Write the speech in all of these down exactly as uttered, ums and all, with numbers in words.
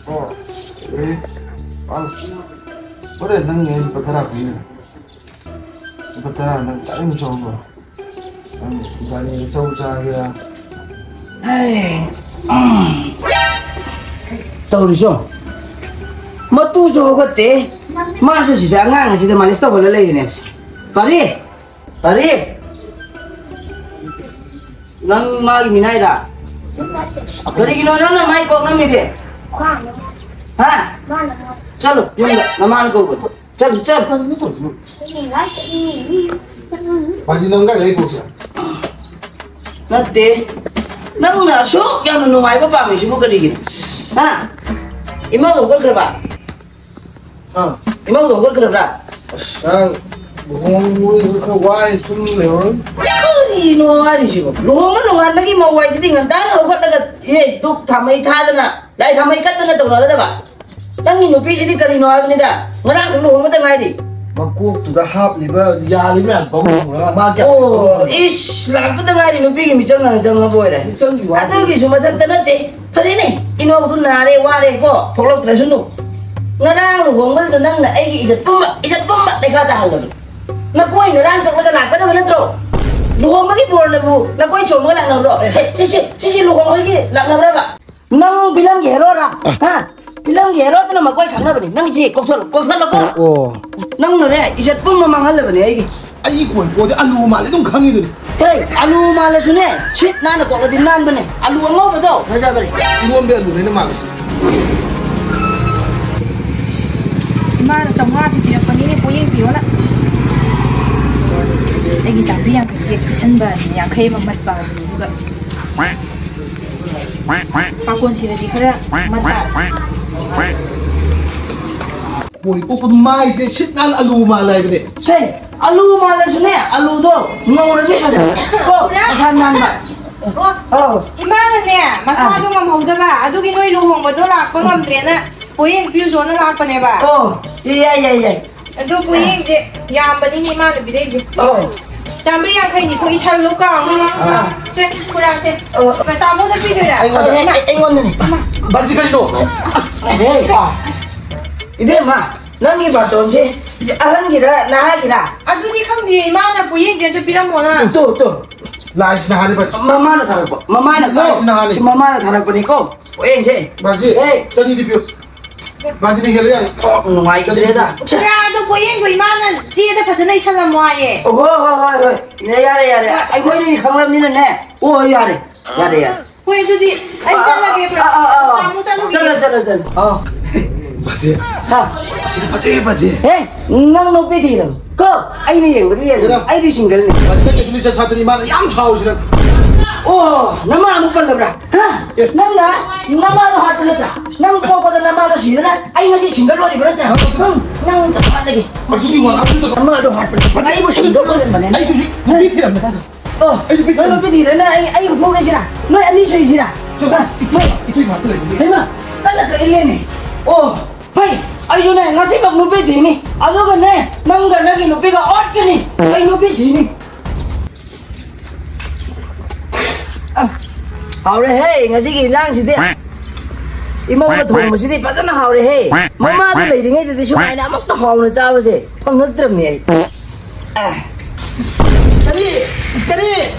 ꯑꯣ, ꯑꯦ, ꯑ, ꯍꯣꯔꯦꯟ ꯅꯪ ꯂꯨꯄꯥ ꯇꯔꯥ ꯄꯤꯅꯤ꯫ ꯂꯨꯄꯥ ꯇꯔꯥ ꯅꯪ ꯆꯥꯅꯤꯡ ꯆꯥꯎꯕ꯫ ꯅꯪ ꯏꯕꯥꯅꯤ ꯆꯧ ꯆꯥꯒꯦꯔꯥ? ꯍꯩ, ꯎꯝ꯫ ꯇꯧꯔꯤꯁꯣ꯫ ꯃꯇꯨꯁꯨ ꯍꯧꯒꯠꯇꯦ꯫ ꯃꯥꯁꯨ ꯁꯤꯗ ꯑꯉꯥꯡ ꯑꯁꯤꯗ ꯃꯥꯂꯤꯁ ꯇꯧꯍꯜꯂ ꯂꯩꯔꯤꯅꯦꯕꯁꯦ꯫ ꯄꯥꯔꯤ! ꯄꯥꯔꯤ! ꯅꯪ ꯃꯥꯒꯤ ꯃꯤꯅꯥꯏꯔꯥ? ꯀꯔꯤꯒꯤꯅꯣ ꯅꯪꯅ ꯃꯥꯏ ꯀꯣꯛ ꯅꯝꯃꯤꯗꯤ? ꯍꯥ? ꯆꯠꯂꯣ, ꯌꯨꯝꯗ ꯅꯃꯥꯅ ꯀꯧꯕꯅꯤ꯫ ꯆꯠꯂꯨ, ꯆꯠꯂꯨ꯫ ꯀꯩꯅꯣ ꯇꯧꯔꯤꯁꯤꯕꯨ? ꯕꯥꯖꯤ, ꯅꯪ ꯀꯥꯏ ꯂꯩ ꯀꯣꯛꯁꯦ? ꯅꯠꯇꯦ꯫ ꯅꯪꯅ ꯑꯁꯨꯛ ꯌꯥꯝꯅ ꯅꯨꯡꯉꯥꯏꯕ ꯄꯥꯝꯃꯤꯁꯤꯕꯨ ꯀꯔꯤꯒꯤꯅꯣ? ꯍꯥ? ꯏꯃꯥꯒ ꯍꯧꯒꯠꯈ꯭ꯔꯕ? ꯑꯥ꯫ ꯏꯃꯥꯒ ꯍꯧꯒꯠꯈ꯭ꯔꯕ꯭ꯔꯥ? ꯑꯁ, ꯉꯔꯥꯡ ꯂꯨꯍꯣꯡꯕꯗꯨꯁꯨ ꯈꯔ ꯋꯥꯏ, ꯇꯨꯝ ꯂꯩꯍꯧꯔꯦ꯫ ꯀꯔꯤꯅꯣ ꯍꯥꯏꯔꯤꯁꯤꯕꯣ? ꯂꯨꯍꯣꯡꯕ ꯅꯣꯡꯉꯥꯟꯕꯒꯤ ꯃꯧ ꯍꯥꯏꯁꯤꯗꯤ ꯉꯟꯇꯥꯅ ꯍꯧꯒꯠꯂꯒ, ꯑꯦ, ꯙꯨꯞ ꯊꯥꯃꯩ ꯊꯥꯗꯅ, ꯂꯥꯏ ꯊꯥꯃꯩ ꯀꯠꯇꯅ ꯇꯧꯅꯒꯗꯕ? ꯅꯪꯒꯤ ꯅꯨꯄꯤꯁꯤꯗꯤ ꯀꯔꯤꯅꯣ ꯍꯥꯏꯕꯅꯤꯗ? ꯉꯔꯥꯡ ꯂꯨꯍꯣꯡꯕꯗ ꯉꯥꯏꯔꯤ꯫ ꯃꯀꯣꯛꯇꯨꯗ ꯍꯥꯞꯂꯤꯕ ꯌꯥꯜꯂꯤꯕ ꯃꯌꯥꯝ ꯄꯪꯂꯣꯡꯂꯣꯡꯂꯒ ꯃꯥ ꯀꯌꯥ ꯑꯣ, ꯏꯁ, ꯂꯥꯛꯄꯗ ꯉꯥꯏꯔꯤ ꯅꯨꯄꯤꯒꯤ ꯃꯤꯆꯪ ꯍꯥꯟꯅ ꯆꯪꯉꯕ ꯑꯣꯏꯔꯦ꯫ ꯃꯤꯆꯪꯒꯤ ꯋꯥ ꯑꯗꯨꯒꯤꯁꯨ ꯃꯊꯛꯇ ꯅꯠꯇꯦ꯫ ꯐꯔꯦꯅꯦ, ꯏꯅꯧꯗꯨ ꯅꯥꯔꯦ ꯋꯥꯔꯦ ꯀꯣ, ꯊꯣꯛꯂꯛꯇ꯭ꯔꯁꯅꯨ꯫ ꯉꯔꯥꯡ ꯂꯨꯍꯣꯡꯕꯗꯨꯗ ꯅꯪꯅ ꯑꯩꯒꯤ ꯏꯖꯠ ꯄꯨꯝꯕ, ꯏꯖꯠ ꯄꯨꯝꯕ ꯂꯩꯈꯥ ꯇꯥꯍꯜꯂꯕꯅꯤ꯫ ꯅꯀꯣꯏ ꯅꯔꯥꯡ ꯀꯛꯂꯒ ꯂꯥꯛꯀꯗꯕ ꯅꯠꯇ꯭ꯔꯣ? ꯂꯨꯍꯣꯡꯕꯒꯤ ꯕꯣꯔꯅꯕꯨ ꯅꯀꯣꯏ ꯆꯣꯡꯕꯒ ꯂꯥꯛꯅꯕ꯭ꯔꯣ? ꯁꯤ, ꯁꯤ, ꯁꯤ, ꯁꯤꯁꯤ ꯂꯨꯍꯣꯡꯕꯒꯤ ꯂꯥꯛꯅꯕ꯭ꯔꯕ? ꯅꯪ ꯐꯤꯂꯝꯒꯤ ꯍꯦꯔꯣꯔꯥ? ꯑ꯫ ꯍꯥ? ꯐꯤꯂꯝꯒꯤ ꯍꯦꯔꯣꯗꯨꯅ ꯃꯀꯣꯏ ꯈꯪꯅꯕꯅꯤ꯫ ꯅꯪꯁꯤ ꯀꯣꯛꯁꯜꯂꯣ, ꯀꯣꯛꯁꯜꯂꯣꯀꯣ꯫ ꯑꯣ꯫ ꯅꯪꯅꯅꯦ, ꯏꯖꯠ ꯄꯨꯝꯕ ꯃꯥꯡꯍꯜꯂꯕꯅꯦ ꯑꯩꯒꯤ꯫ ꯑꯩꯒꯤ ꯀꯣꯏ ꯀꯣꯏꯗꯤ ꯑꯂꯨ ꯃꯥꯜꯂꯦ ꯑꯗꯨꯝ ꯈꯪꯉꯤꯗꯨꯅꯤ꯫ ꯍꯦ, ꯑꯂꯨ ꯃꯥꯜꯂꯁꯨꯅꯦ, ꯁꯤꯠ ꯅꯥꯟꯅ ꯀꯣꯛꯂꯗꯤ ꯅꯥꯟꯕꯅꯦ꯫ ꯑꯂꯨ ꯑꯉꯧꯕꯗꯣ ꯐꯖꯕꯅꯦ꯫ ꯏꯔꯣꯟꯕ ꯑꯂꯨꯅꯦ ꯑꯩꯅ ꯃꯥꯜꯂꯤꯁꯦ꯫ ꯏꯃꯥꯅ ꯆꯥꯝꯃꯉꯥ ꯄꯤꯕꯤꯔꯛꯄꯅꯤꯅꯦ, ꯄꯣꯌꯦꯡ ꯄꯤꯌꯣꯅ꯫ ꯑꯩꯒꯤ ꯆꯥꯝꯃꯔꯤ ꯌꯥꯡꯈꯩꯁꯦ ꯄꯤꯁꯟꯕ ꯌꯥꯡꯈꯩ ꯑꯃ ꯃꯠꯄ ꯑꯗꯨꯒ꯫ ꯄꯥꯀꯣꯟ ꯁꯤꯔꯗꯤ ꯈꯔ ꯃꯇꯥ꯫ ꯀꯣꯏ ꯀꯣꯛꯄꯗꯨ ꯃꯥꯏꯁꯦ ꯁꯤꯠ ꯅꯥꯟ ꯑꯂꯨ ꯃꯥꯜꯂꯦ ꯍꯥꯏꯕꯅꯦ꯫ ꯍꯦ, ꯑꯂꯨ ꯃꯥꯜꯂꯁꯨꯅꯦ, ꯑꯂꯨꯗꯣ ꯉꯧꯔꯗꯤ ꯐꯖꯅ ꯀꯣ, ꯄꯨꯔꯥ꯫ ꯃꯁꯥ ꯅꯥꯟꯕ꯫ ꯑꯣ, ꯑꯧ꯫ ꯏꯃꯥꯅꯅꯦ, ꯃꯁꯥꯗꯣ ꯑꯥ꯫ ꯉꯝꯍꯧꯗꯕ, ꯑꯗꯨꯒꯤ ꯅꯣꯏ ꯂꯨꯍꯣꯡꯕꯗꯣ ꯂꯥꯛꯄ ꯉꯝꯗ꯭ꯔꯦꯅ ꯄꯣꯌꯦꯡ ꯄꯤꯌꯨ ꯆꯣꯅ ꯂꯥꯛꯄꯅꯦꯕ꯫ ꯑꯣ, ꯌꯥꯏ, ꯌꯥꯏ, ꯌꯥꯏ꯫ ꯑꯗꯨ ꯄꯣꯌꯦꯡꯁꯦ ꯌꯥꯝꯕꯅꯤꯅꯦ ꯏꯃꯥꯅ ꯄꯤꯔꯛꯏꯁꯦ꯫ ꯑꯧ꯫ ꯆꯥꯝꯃꯔꯤ ꯌꯥꯡꯈꯩꯅꯤꯀꯣ, ꯏꯁꯜꯂꯣ ꯀꯥꯎꯅꯤ꯫ ꯑꯥ꯫ ꯁꯦ, ꯈꯨꯔꯥꯡꯁꯦ꯫ ꯑꯣ꯫ ꯇꯥꯃꯣꯗ ꯄꯤꯗꯣꯏꯔꯥ? ꯑꯩꯉꯣꯟꯗ, ꯑꯩ, ꯑꯩꯉꯣꯟꯗꯅꯤ꯫ ꯕꯥꯖꯤ, ꯀꯩꯅꯣ? ꯍꯦ, ꯏꯕꯦꯝꯃ, ꯅꯪꯒꯤ ꯕꯥꯇꯣꯟꯁꯦ ꯑꯍꯟꯒꯤꯔ, ꯅꯍꯥꯒꯤꯔ? ꯑꯗꯨꯗꯤ ꯈꯪꯗꯦ, ꯏꯃꯥꯅ ꯄꯣꯌꯦꯡꯁꯦ ꯑꯝꯇ ꯄꯤꯔꯝꯃꯣꯅ꯫ Two, two. ꯂꯥꯏꯁꯤꯅ ꯍꯥꯟꯅꯤ, ꯕꯥꯖꯤ꯫ ꯃꯃꯥꯅ ꯊꯥꯔꯛꯄ, ꯃꯃꯥꯅ ꯊꯥꯔꯛꯄ꯫ ꯂꯥꯏꯁꯤꯅ ꯍꯥꯟꯅꯤ꯫ ꯁꯤ ꯃꯃꯥꯅ ꯊꯥꯔꯛꯄꯅꯤꯀꯣ, ꯄꯣꯌꯦꯡꯁꯦ꯫ ꯕꯥꯖꯤ, ꯍꯦ꯫ ꯆꯅꯤꯗꯤ ꯄꯤꯌꯨ꯫ ꯕꯥꯖꯤꯅ ꯍꯦꯜꯂꯨ ꯌꯥꯔꯦ꯫ ꯀꯣꯛ ꯅꯨꯡꯉꯥꯏꯈꯤꯗ꯭ꯔꯦꯗ꯫ ꯈꯨꯔꯥꯗꯣ ꯄꯣꯌꯦꯡꯗꯣ ꯏꯃꯥꯅ ꯆꯦꯗ ꯐꯖꯅ ꯏꯁꯜꯂꯝꯃꯣ ꯍꯥꯏꯌꯦ꯫ ꯑꯣ, ꯍꯣꯏ, ꯍꯣꯏ, ꯍꯣꯏ, ꯍꯣꯏ꯫ ꯌꯥꯔꯦ, ꯌꯥꯔꯦ꯫ ꯑꯩꯈꯣꯏꯅꯤ ꯈꯪꯂꯕꯅꯤꯅꯅꯦ꯫ ꯑꯣ, ꯌꯥꯔꯦ꯫ ꯌꯥꯔꯦ, ꯌꯥꯔꯦ꯫ ꯍꯣꯏ, ꯑꯗꯨꯗꯤ ꯑꯩ ꯑꯥ, ꯆꯠꯂꯒꯦ, ꯑꯥ, ꯈꯨꯔꯥ꯫ ꯑꯥ, ꯑꯥ, ꯑꯥ꯫ ꯇꯥꯃꯣ ꯆꯠꯂꯨꯈꯤꯒꯦ꯫ ꯆꯠꯂꯣ, ꯆꯠꯂꯣ, ꯆꯠꯂꯣ꯫ ꯑꯥ꯫ ꯕꯥꯖꯤ꯫ ꯍꯥ? ꯑꯁꯤꯗꯤ ꯐꯖꯩꯌꯦ, ꯕꯥꯖꯤ꯫ ꯍꯦ, ꯅꯪ ꯅꯨꯄꯤ ꯊꯤꯔꯕ? ꯀꯣ, ꯑꯩꯅ ꯌꯦꯡꯕꯗꯤ ꯌꯦꯡꯕ꯫ ꯍꯦꯔꯥ꯫ ꯑꯩꯗꯤ ꯁꯤꯡꯒꯜꯅꯤ꯫ ꯕꯥꯖꯤ, ꯅꯪꯒꯤ ꯑꯗꯨꯗꯤ ꯆꯠ ꯁꯥꯠꯇꯅ ꯏꯃꯥꯅ ꯌꯥꯝ ꯁꯥꯎꯔꯤꯁꯤ ꯅꯪ꯫ ꯑꯣ, ꯅꯃꯥ ꯑꯃꯨꯛ ꯄꯜꯂꯕ꯭ꯔꯥ? ꯍꯥ? ꯑꯦ꯫ ꯅꯪꯅ ꯅꯃꯥꯗꯣ ꯍꯥꯠꯄ ꯅꯠꯇ꯭ꯔꯥ? ꯅꯪ ꯄꯣꯛꯄꯗ ꯅꯃꯥꯗꯣ ꯁꯤꯗꯅ ꯑꯩ ꯉꯁꯤ ꯁꯤꯡꯒꯜ ꯑꯣꯏꯔꯤꯕ ꯅꯠꯇ꯭ꯔꯥ? ꯅꯪ, ꯅꯪ ꯆꯞ ꯃꯥꯟꯅꯒꯦ꯫ ꯑꯗꯨꯒꯤ ꯋꯥ ꯑꯗꯨ ꯆꯠ- ꯅꯃꯥꯗꯣ ꯍꯥꯠꯄ ꯅꯠꯇ꯭ꯔꯥ? ꯑꯩꯕꯨ ꯁꯤꯡꯒꯜ ꯑꯣꯏꯔꯝꯕꯅꯦ꯫ ꯑꯩꯁꯨ ꯍꯧꯖꯤꯛ ꯅꯨꯄꯤ ꯊꯤꯔꯝꯃꯦ꯫ ꯑꯣ, ꯑꯩ ꯅꯨꯄꯤ ꯅꯪ ꯊꯤꯔꯝꯃꯦ꯫ ꯅꯨꯄꯤ ꯊꯤꯔꯦ, ꯅꯪ ꯑꯩ, ꯑꯩ ꯍꯨꯟꯗꯣꯛꯈ꯭ꯔꯁꯤꯔꯥ? ꯅꯣꯏ ꯑꯅꯤ ꯁꯨꯏꯁꯤꯔꯥ? ꯆꯠꯂꯣ, ꯏꯇꯨ, ꯏꯇꯨ ꯉꯥꯛꯇ ꯂꯩꯕꯅꯦ꯫ ꯍꯩꯃꯥ, ꯀꯟꯅ ꯀꯛꯏꯜꯂꯦꯅꯦ꯫ ꯑꯣ, ꯐꯩ, ꯑꯩꯁꯨꯅꯦ ꯉꯁꯤꯃꯛ ꯅꯨꯄꯤ ꯊꯤꯅꯤ꯫ ꯑꯗꯨꯒꯅꯦ, ꯅꯪꯒ ꯅꯪꯒꯤ ꯅꯨꯄꯤꯒ ꯑꯣꯠꯀꯅꯤ꯫ ꯑꯩ ꯅꯨꯄꯤ ꯊꯤꯅꯤ꯫ ꯑ, ꯍꯥꯎꯔꯦꯍꯦ, ꯉꯁꯤꯒꯤ ꯏꯟꯖꯥꯡꯁꯤꯗꯤ꯫ ꯏꯃꯧꯅ ꯊꯣꯡꯕꯁꯤꯗꯤ ꯐꯖꯅ ꯍꯥꯎꯔꯦꯍꯦ꯫ ꯃꯃꯥꯗ ꯂꯩꯔꯤꯉꯩꯗꯗꯤ ꯁꯨꯃꯥꯏꯅ ꯑꯃꯨꯛꯇ ꯍꯥꯎꯅ ꯆꯥꯕꯁꯦ ꯐꯪꯉꯛꯇ꯭ꯔꯕꯅꯦ ꯑꯩ꯫ ꯑ꯫ ꯀꯔꯤ? ꯀꯔꯤ?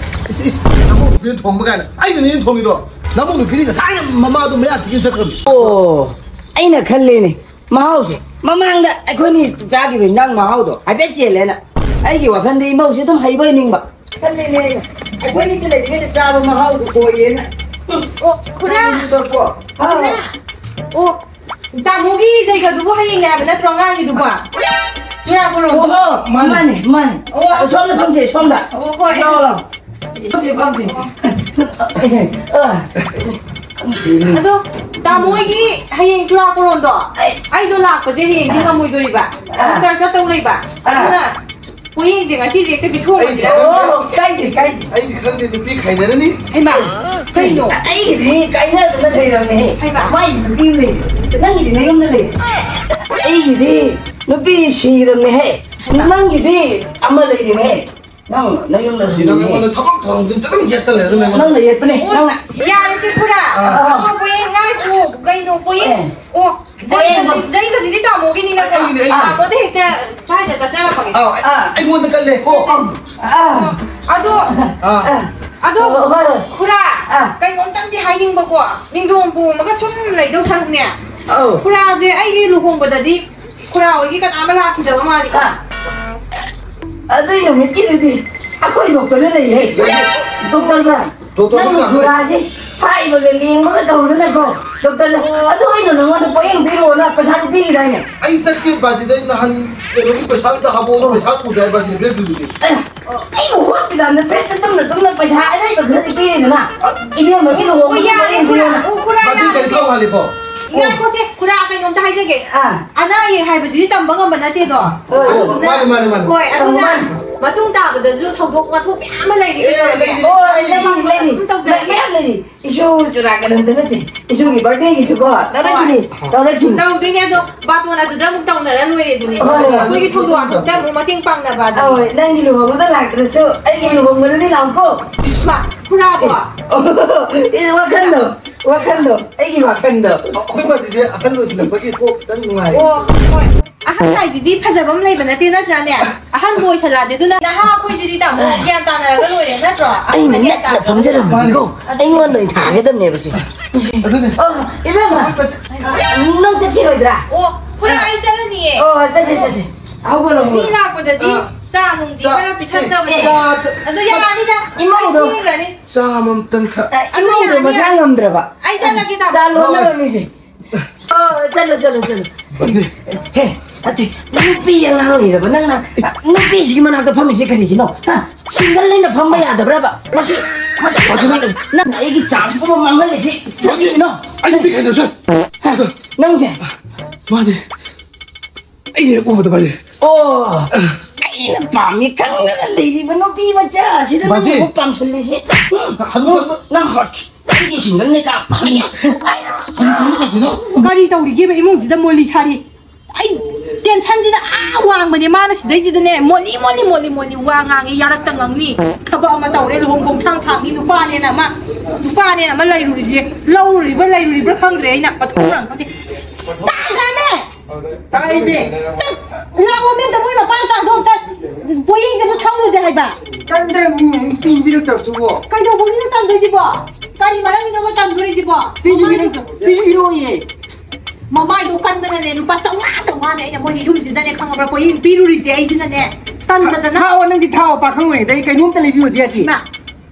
ꯏꯁ, ꯏꯁ, ꯅꯃꯧ ꯅꯨꯄꯤꯅ ꯊꯣꯡꯕ ꯀꯥꯏꯅ꯫ ꯑꯩꯅ ꯅꯦꯅꯦ ꯊꯣꯡꯉꯤꯗꯣ꯫ ꯅꯃꯧ ꯅꯨꯄꯤꯗꯤ ꯉꯁꯥꯏꯅ ꯃꯃꯥꯗꯣ ꯃꯌꯥ ꯊꯤꯒꯤꯟ ꯆꯠꯈ꯭ꯔꯕꯅꯤ꯫ ꯑꯣ, ꯑꯩꯅ ꯈꯜꯂꯦꯅꯦ꯫ ꯃꯍꯥꯎꯁꯦ ꯃꯃꯥꯡꯗ ꯑꯩꯈꯣꯏꯅꯤ ꯆꯥꯈꯤꯕ ꯏꯟꯖꯥꯡ ꯃꯍꯥꯎꯗꯣ ꯍꯥꯏꯐꯦꯠ ꯆꯦꯜꯂꯦꯅ ꯑꯩꯒꯤ ꯋꯥꯈꯜꯗ ꯏꯃꯧꯁꯦ ꯑꯗꯨꯝ ꯍꯩꯕꯣꯏ ꯅꯤꯡꯕ꯫ ꯈꯜꯂꯤꯅꯦ ꯑꯩꯅ꯫ ꯑꯩꯈꯣꯏꯅꯤꯗꯤ ꯂꯩꯔꯤꯉꯩꯗ ꯆꯥꯕ ꯃꯍꯥꯎꯗꯣ ꯑꯣꯏꯌꯦꯅ꯫ ꯑꯣ, ꯈꯨꯔꯥ꯫ ꯅꯪꯒꯤ ꯇꯣꯁꯇꯣ꯫ ꯍꯥꯎ꯫ ꯈꯨꯔꯥ꯫ ꯑꯣ, ꯇꯥꯃꯣꯒꯤ ꯖꯩꯒꯗꯨꯕꯨ ꯍꯌꯦꯡꯅꯦ ꯍꯥꯏꯕ ꯅꯠꯇ꯭ꯔꯣ ꯑꯉꯥꯡꯒꯤꯗꯨꯕꯣ? ꯆꯨꯔꯥꯀꯣꯔꯣꯟꯗꯣ꯫ ꯑꯣ, ꯃꯥꯅꯦ, ꯃꯥꯅꯦ꯫ ꯑꯣ꯫ ꯁꯣꯝꯗ ꯐꯝꯁꯦ, ꯁꯣꯝꯗ꯫ ꯑꯣ, ꯍꯣꯏ꯫ ꯂꯥꯛꯑꯣ, ꯂꯥꯛꯑꯣ꯫ ꯐꯝꯁꯦ, ꯐꯝꯁꯦ꯫ ꯑꯗꯣ, ꯇꯥꯃꯣ ꯍꯣꯏꯒꯤ ꯍꯌꯦꯡ ꯆꯨꯔꯥꯀꯣꯔꯣꯟꯗꯣ, ꯑꯩꯗꯣ ꯂꯥꯛꯄꯁꯦ ꯍꯌꯦꯡꯗꯤ ꯉꯝꯃꯣꯏꯗꯣꯔꯤꯕ꯫ ꯑꯥ꯫ ꯗꯣꯛꯇꯔ ꯆꯠꯇꯧ ꯂꯩꯕ꯫ ꯑꯥ꯫ ꯑꯗꯨꯅ ꯄꯣꯌꯦꯡꯁꯦ ꯉꯁꯤꯁꯦ ꯍꯦꯛꯇ ꯄꯤꯊꯣꯛꯑꯁꯤꯔꯥ? ꯑꯣ, ꯀꯥꯏꯗꯦ, ꯀꯥꯏꯗꯦ꯫ ꯑꯩꯗꯤ ꯈꯪꯗꯦ, ꯅꯨꯄꯤ ꯈꯥꯏꯅꯔꯅꯤ꯫ ꯍꯩꯃꯥ, ꯀꯩꯅꯣ? ꯑꯩꯒꯤꯗꯤ ꯀꯥꯏꯅꯗꯅ ꯂꯩꯔꯕꯅꯦꯍꯦ꯫ ꯍꯩꯃꯥ꯫ ꯃꯥꯏꯗꯤ ꯅꯨꯄꯤ ꯑꯃ ꯂꯩꯔꯦ꯫ ꯅꯪꯒꯤꯗꯤ ꯅꯌꯨꯝꯗ ꯂꯩꯔꯦ꯫ ꯑꯩꯒꯤꯗꯤ ꯅꯨꯄꯤ ꯁꯤꯔꯕꯅꯦꯍꯦ꯫ ꯍꯩꯃꯥ꯫ ꯅꯪꯒꯤꯗꯤ ꯑꯃ ꯂꯩꯔꯦꯅꯦꯍꯦ꯫ ꯅꯪ ꯅꯌꯨꯝꯗ ꯁꯤ ꯅꯪ ꯍꯟꯅꯤꯡꯉꯦ꯫ ꯑꯩꯉꯣꯟꯗ ꯊꯕꯛ ꯊꯧꯔꯝꯗꯤ ꯑꯗꯨꯝ ꯌꯦꯠꯇ ꯂꯩꯔ ꯅꯪ꯫ ꯅꯪꯅ ꯌꯦꯠꯄꯅꯦ, ꯑꯣ, ꯅꯪꯅ꯫ ꯌꯥꯔꯦꯁꯦ, ꯈꯨꯔꯥ꯫ ꯑꯥ꯫ ꯑꯩꯈꯣꯏ ꯄꯣꯌꯦꯡ ꯉꯥꯏꯈꯣ, ꯀꯩꯅꯣ, ꯄꯣꯌꯦꯡ? ꯑꯦ꯫ ꯑꯣ, ꯄꯣꯌꯦꯡ ꯖꯩꯒꯁꯤ-, ꯖꯩꯒꯁꯤꯗꯤ ꯇꯥꯃꯣꯒꯤꯅꯤꯅꯀꯣ꯫ ꯑꯩꯒꯤꯅꯦ, ꯑꯩꯒꯤꯅꯦ꯫ ꯇꯥꯃꯣꯗ ꯍꯦꯛꯇ ꯁ꯭ꯋꯥꯏꯗ ꯀꯠꯆꯔꯝꯃꯒꯦ꯫ ꯑꯥꯎ, ꯑꯩ-, ꯑꯥ꯫ ꯑꯩꯉꯣꯟꯗ ꯀꯜꯂꯦ, ꯀꯣ꯫ ꯑꯥ꯫ ꯑꯗꯣ, ꯑꯥ꯫ ꯑꯗꯣ, ꯑꯥ, ꯍꯣꯏ, ꯍꯣꯏ꯫ ꯈꯨꯔꯥ, ꯑꯥ꯫ ꯀꯩꯅꯣꯝꯇꯪꯗꯤ ꯍꯥꯏꯅꯤꯡꯕꯀꯣ, ꯅꯤꯡꯗꯣꯝ ꯄꯣꯝꯃꯒ ꯁꯨꯝ ꯂꯩꯗꯧ ꯁꯔꯨꯛꯅꯦ꯫ ꯑꯧ꯫ ꯈꯨꯔꯥꯁꯦ ꯑꯩꯒꯤ ꯂꯨꯍꯣꯡꯕꯗꯗꯤ ꯈꯨꯔꯥ ꯍꯣꯏꯒꯤ ꯀꯅꯥ ꯑꯃ ꯂꯥꯛꯈꯤꯗꯕ ꯃꯥꯜꯂꯤꯀꯣ꯫ ꯑꯥ꯫ ꯑꯗꯨꯏ ꯅꯨꯃꯤꯠꯀꯤꯗꯨꯗꯤ ꯑꯩꯈꯣꯏ ꯗꯣꯛꯇꯔꯗ ꯂꯩꯍꯦ꯫ ꯗꯣꯛꯇꯔꯅ ꯗꯣꯛꯇꯔ ꯅꯪꯒꯤ ꯂꯥꯛꯈ꯭ꯔꯦ꯫ ꯈꯨꯔꯥꯁꯤ ꯐꯥꯏꯕꯒ ꯂꯦꯡꯕꯒ ꯇꯧꯗꯅꯀꯣ, ꯗꯣꯛꯇꯔꯅ, ꯑꯣ꯫ ꯑꯗꯨ ꯑꯩꯅ ꯅꯉꯣꯟꯗ ꯄꯣꯌꯦꯡ ꯄꯤꯔꯛꯑꯣꯅ ꯄꯩꯁꯥꯗꯤ ꯄꯤꯈꯤꯗꯥꯏꯅꯦ? ꯑꯩ ꯆꯠꯀꯦ ꯕꯥꯖꯤꯗ, ꯑꯩ ꯅꯍꯥꯟ ꯀꯩꯅꯣꯒꯤ ꯄꯩꯁꯥꯒꯤꯗꯣ ꯍꯥꯞꯄꯛꯑꯣ, ꯑꯣ꯫ ꯄꯩꯁꯥ ꯁꯨꯗ꯭ꯔꯦ ꯍꯥꯏ ꯕꯥꯖꯤꯅ ꯄꯤꯔꯛꯇ꯭ꯔꯤꯗꯨꯗꯤ꯫ ꯑꯦ, ꯑꯣ꯫ ꯑꯩꯕꯨ ꯍꯣꯁꯄꯤꯇꯥꯜꯗ ꯕꯦꯗꯇ ꯇꯨꯝꯅ ꯇꯨꯝꯅ ꯄꯩꯁꯥ ꯑꯔꯩꯕ ꯈꯔꯗꯤ ꯄꯤꯔꯤꯗꯅ, ꯑ-, ꯏꯕꯦꯝꯃꯒꯤ ꯂꯨꯍꯣꯡꯕꯒꯤ ꯑꯣ, ꯌꯥꯔꯦ, ꯄꯣꯌꯦꯡ ꯈꯨꯔꯥ꯫ ꯄꯤꯔꯛꯑꯣꯅ꯫ ꯑꯣ, ꯈꯨꯔꯥ, ꯕꯥꯖꯤ ꯌꯥꯔꯦ꯫ ꯒꯥꯔꯤ ꯊꯧ ꯍꯥꯜꯂꯦꯀꯣ꯫ ꯑꯣ꯫ ꯉꯥꯏꯈꯣꯁꯦ, ꯈꯨꯔꯥ, ꯀꯩꯅꯣꯝꯇ ꯍꯥꯏꯖꯒꯦ꯫ ꯑꯥ꯫ ꯑꯅꯥ ꯑꯌꯦꯛ ꯍꯥꯏꯕꯁꯤꯗꯤ ꯇꯝꯕ ꯉꯝꯕ ꯅꯠꯇꯦꯗꯣ꯫ ꯍꯣꯏ꯫ ꯑꯗꯨꯗꯨꯅ, ꯃꯥꯅꯦ, ꯃꯥꯅꯦ, ꯃꯥꯅꯦ꯫ ꯍꯣꯏ, ꯑꯗꯨꯅ ꯇꯝꯕ ꯉꯝꯕ꯫ ꯃꯇꯨꯡ ꯇꯥꯕꯗꯁꯨ ꯊꯧꯗꯣꯛ ꯋꯥꯊꯣꯛ ꯃꯌꯥꯝ ꯑꯃ ꯂꯩꯔꯤ ꯑꯦ, ꯀꯩꯗꯧꯔꯒꯦ? ꯂꯩꯔꯤ, ꯍꯣꯏ, ꯂꯩꯔꯤ, ꯂꯩꯔꯤ꯫ ꯑꯗꯨꯝ ꯇꯧꯖꯔꯒꯦ꯫ ꯃꯌꯥꯝ ꯂꯩꯔꯤ꯫ ꯏꯁꯨ ꯆꯨꯔꯥꯀꯔꯟꯗ ꯅꯠꯇꯦ, ꯏꯁꯨꯒꯤ ꯕꯥꯔꯗꯦꯒꯤꯁꯨꯀꯣ ꯇꯧꯔꯛꯈꯤꯅꯤ, ꯍꯣꯏ꯫ ꯇꯧꯔꯛꯈꯤꯅꯤ꯫ ꯇꯧꯗꯣꯏꯅꯦ ꯑꯗꯣ, ꯕꯥꯇꯣꯟ ꯑꯗꯨꯗ ꯑꯃꯨꯛ ꯇꯧꯅꯔ ꯂꯣꯏꯔꯦ ꯑꯗꯨꯅꯤ꯫ ꯍꯣꯏ, ꯍꯣꯏ꯫ ꯑꯩꯈꯣꯏꯒꯤ ꯊꯧꯗꯣꯛ ꯋꯥꯊꯣꯛꯇ ꯑꯃꯨꯛ ꯃꯇꯦꯡ ꯄꯥꯡꯅꯕ ꯑꯗꯨꯅꯤ꯫ ꯍꯣꯏ, ꯅꯪꯒꯤ ꯂꯨꯍꯣꯡꯕꯗ ꯂꯥꯛꯇ꯭ꯔꯁꯨ ꯑꯩꯒꯤ ꯂꯨꯍꯣꯡꯕꯗꯗꯤ ꯂꯥꯛꯎꯀꯣ꯫ ꯏꯁ, ꯃꯥ, ꯈꯨꯔꯥꯕꯣ꯫ ꯑꯦ, ꯋꯥꯈꯟꯗꯣ, ꯋꯥꯈꯟꯗꯣ, ꯑꯩꯒꯤ ꯋꯥꯈꯟꯗꯣ꯫ ꯑꯩꯈꯣꯏ ꯃꯥꯁꯤꯁꯦ ꯑꯍꯜ ꯑꯣꯏꯁꯤꯜꯂꯛꯄꯒꯤ ꯀꯣꯛ ꯈꯤꯇꯪ ꯅꯨꯡꯉꯥꯏ꯫ ꯑꯣ, ꯍꯣꯏ꯫ ꯑꯍꯟ ꯍꯥꯏꯁꯤꯗꯤ ꯐꯖꯕ ꯑꯃ ꯂꯩꯕ ꯅꯠꯇꯦ, ꯅꯠꯇ꯭ꯔꯥꯅꯦ? ꯑꯍꯟꯕꯨ ꯑꯣꯏꯁꯜꯂꯛꯑꯗꯤ, ꯑꯗꯨꯅ ꯅꯍꯥ ꯑꯩꯈꯣꯏꯁꯤꯗꯤ, ꯇꯥꯃꯣ, ꯒ꯭ꯌꯥꯟ ꯇꯥꯅꯔꯒ ꯂꯣꯏꯔꯦ, ꯅꯠꯇ꯭ꯔꯣ? ꯑꯩꯅ ꯑꯍꯟꯅ ꯒ꯭ꯌꯥꯟ ꯅꯛꯅ ꯇꯥꯅꯔꯒ ꯐꯝꯖꯔꯝꯃꯗꯤꯀꯣ, ꯃꯥꯅꯤ꯫ ꯑꯩꯉꯣꯟꯗ ꯑꯣꯏꯅ ꯊꯥꯒꯗꯕꯅꯦꯕ ꯁꯤ꯫ ꯑꯗꯨꯅꯦ꯫ ꯑꯣ, ꯏꯕꯦꯝꯃ, ꯑꯩꯈꯣꯏ ꯃꯁꯦ-, ꯅꯪ ꯆꯠꯈꯤꯔꯣꯏꯗ꯭ꯔꯥ? ꯑꯣ, ꯈꯨꯔꯥ, ꯑꯩ ꯆꯠꯂꯅꯤꯌꯦ꯫ ꯑꯣ, ꯆꯠꯁꯤ, ꯆꯠꯁꯤ꯫ ꯍꯧꯒꯠꯂꯣ, ꯃꯤ ꯍꯧꯒꯠꯂꯣ꯫ ꯂꯥꯛꯄꯗꯗꯤ ꯑꯥ꯫ ꯆꯥ ꯅꯨꯡꯗꯤ ꯆꯥ, ꯈꯔ ꯑꯦ, ꯄꯤꯊꯛꯇꯕꯅꯦ꯫ ꯆꯥ ꯊꯛ-, ꯑꯗꯣ ꯌꯥꯔꯅꯤꯗ, ꯏꯃꯧꯗꯣ꯫ ꯑꯩ ꯊꯦꯡꯈ꯭ꯔꯅꯤ꯫ ꯆꯥ ꯑꯃꯃꯝꯇꯪ ꯊꯛ-꯫ ꯑꯦ, ꯑꯗꯣ ꯏꯃꯧꯗꯣ ꯌꯥꯔꯅꯤꯗ꯫ ꯃꯁꯥ ꯉꯝꯗ꯭ꯔꯕ꯫ ꯑꯩ ꯆꯠꯂꯒꯦ, ꯇꯥꯃꯣ꯫ ꯆꯥ ꯂꯣꯟꯅꯕ ꯍꯣꯏ꯫ ꯃꯤꯁꯦ꯫ ꯑꯣ, ꯆꯠꯂꯣ, ꯆꯠꯂꯣ, ꯆꯠꯂꯣ꯫ ꯍꯧꯖꯤꯛ꯫ ꯍꯦ, ꯅꯠꯇꯦ, ꯅꯨꯄꯤ ꯑꯉꯥꯡ ꯂꯩꯔꯕ ꯅꯪꯅ, ꯅꯨꯄꯤꯁꯤꯒꯤ ꯃꯅꯥꯛꯇ ꯐꯝꯃꯤꯁꯦ ꯀꯔꯤꯒꯤꯅꯣ? ꯍꯥ? ꯁꯤꯡꯒꯜ ꯂꯩꯅ ꯐꯝꯕ ꯌꯥꯗꯕ꯭ꯔꯕ? ꯃꯁꯤ, ꯃꯁꯤ, ꯃꯁꯤ ꯅꯪ, ꯅꯪꯅ ꯑꯩꯒꯤ ꯆꯥꯟꯁ ꯄꯨꯝꯕ ꯃꯥꯡꯍꯜꯂꯤꯁꯤ ꯀꯔꯤꯒꯤꯅꯣ? ꯑꯩ ꯅꯨꯄꯤ ꯀꯩꯅꯣ, ꯁꯦ꯫ ꯍꯥ? ꯅꯪꯁꯦ? ꯃꯥꯅꯦ꯫ ꯑꯩ ꯍꯦꯛ ꯎꯕꯗ ꯃꯥꯗꯤ꯫ ꯑꯣ, ꯑꯩꯅ ꯄꯥꯝꯃꯤ ꯈꯪꯗꯅ ꯂꯩꯔꯤꯕ ꯅꯨꯄꯤ ꯃꯆꯥ ꯑꯁꯤꯗ ꯃꯥꯗꯤ꯫ ꯅꯪꯕꯨ ꯄꯥꯝꯁꯤꯜꯂꯤꯁꯤ꯫ ꯍꯅꯨꯕ꯫ ꯅꯪ ꯍꯣꯠ-, ꯑꯩꯒꯤ ꯁꯤꯡꯒꯜꯅꯦ ꯀꯥ-, ꯀꯔꯤ ꯇꯧꯔꯤꯒꯦꯕ ꯏꯃꯨꯡꯁꯤꯗ ꯃꯣꯂꯤ ꯁꯥꯔꯤ? ꯑꯩ ꯇꯦꯟꯁꯟꯁꯤꯅ ꯑꯥ ꯋꯥꯡꯕꯅꯦ꯫ ꯃꯥꯅ ꯁꯤꯗꯩꯁꯤꯗꯅꯦ ꯃꯣꯜꯂꯤ ꯃꯣꯜꯂꯤ ꯃꯣꯜꯂꯤ ꯃꯣꯜꯂꯤ ꯋꯥ ꯉꯥꯡꯉꯤ, ꯌꯥꯔꯛꯇ ꯉꯥꯡꯅꯤ꯫ ꯊꯕꯛ ꯑꯃ ꯇꯧꯔꯦ, ꯂꯨꯍꯣꯡ ꯈꯣꯡꯊꯥꯡ ꯊꯥꯡꯅꯤ, ꯅꯨꯄꯥꯅꯦꯅ ꯑꯃ, ꯅꯨꯄꯥꯅꯦꯅ ꯑꯃ ꯂꯩꯔꯨꯔꯤꯁꯦ, ꯂꯧꯔꯨꯔꯤꯕ꯭ꯔꯥ ꯂꯩꯔꯨꯔꯤꯕ꯭ꯔꯥ ꯈꯪꯗ꯭ꯔꯦ꯫ ꯑꯩꯅ ꯃꯊꯣꯡ ꯃꯔꯝ ꯈꯪꯗꯦ꯫ ꯇꯥꯗ꯭ꯔꯥꯃꯦ? ꯇꯥꯏꯃꯦ꯫ ꯂꯥꯛꯑꯣ ꯃꯦꯝꯇ, ꯃꯣꯏ ꯃꯄꯥ ꯃꯆꯥꯗꯣ ꯑꯝꯇ ꯄꯣꯌꯦꯡꯁꯦ ꯑꯝꯇ ꯊꯧꯔꯨꯁꯦ ꯍꯥꯏꯕ꯫ ꯇꯟꯗ꯭ꯔ ꯃꯤ ꯄꯤꯕꯤꯔꯛꯇꯕꯗꯨꯕꯣ꯫ ꯀꯩꯗꯧꯕꯒꯤꯅꯣ ꯇꯟꯗꯣꯏꯁꯤꯕꯣ? ꯀꯔꯤ ꯃꯔꯝꯒꯤꯅꯣꯕ ꯇꯟꯗꯣꯏꯁꯤꯕꯣ? ꯄꯤꯁꯨ ꯄꯤꯔꯛꯇ-, ꯄꯤꯁꯨ ꯄꯤꯔꯛꯑꯣꯏꯌꯦ꯫ ꯃꯃꯥꯏꯗꯣ ꯀꯟꯗꯅꯅꯦ ꯂꯨꯄꯥ ꯆꯥꯝꯃꯉꯥ ꯆꯥꯝꯃꯉꯥꯅꯦ ꯑꯩꯅ ꯃꯣꯏꯒꯤ ꯌꯨꯝꯁꯤꯗꯅꯦ ꯈꯪꯉꯕ꯭ꯔꯥ ꯄꯣꯌꯦꯡ ꯄꯤꯔꯨꯔꯤꯁꯦ ꯑꯩꯁꯤꯅꯅꯦ꯫ ꯇꯟꯗꯗꯅ꯫ ꯊꯥꯛꯑꯣ ꯅꯪꯗꯤ ꯊꯥꯛꯑꯣ, ꯄꯥꯈꯪ ꯑꯣꯏꯔꯤꯉꯩꯗꯒꯤ ꯀꯩꯅꯣꯝꯇ ꯂꯩꯕꯤꯌꯣꯗꯤ ꯌꯥꯗꯦ꯫ ꯏꯃꯥ,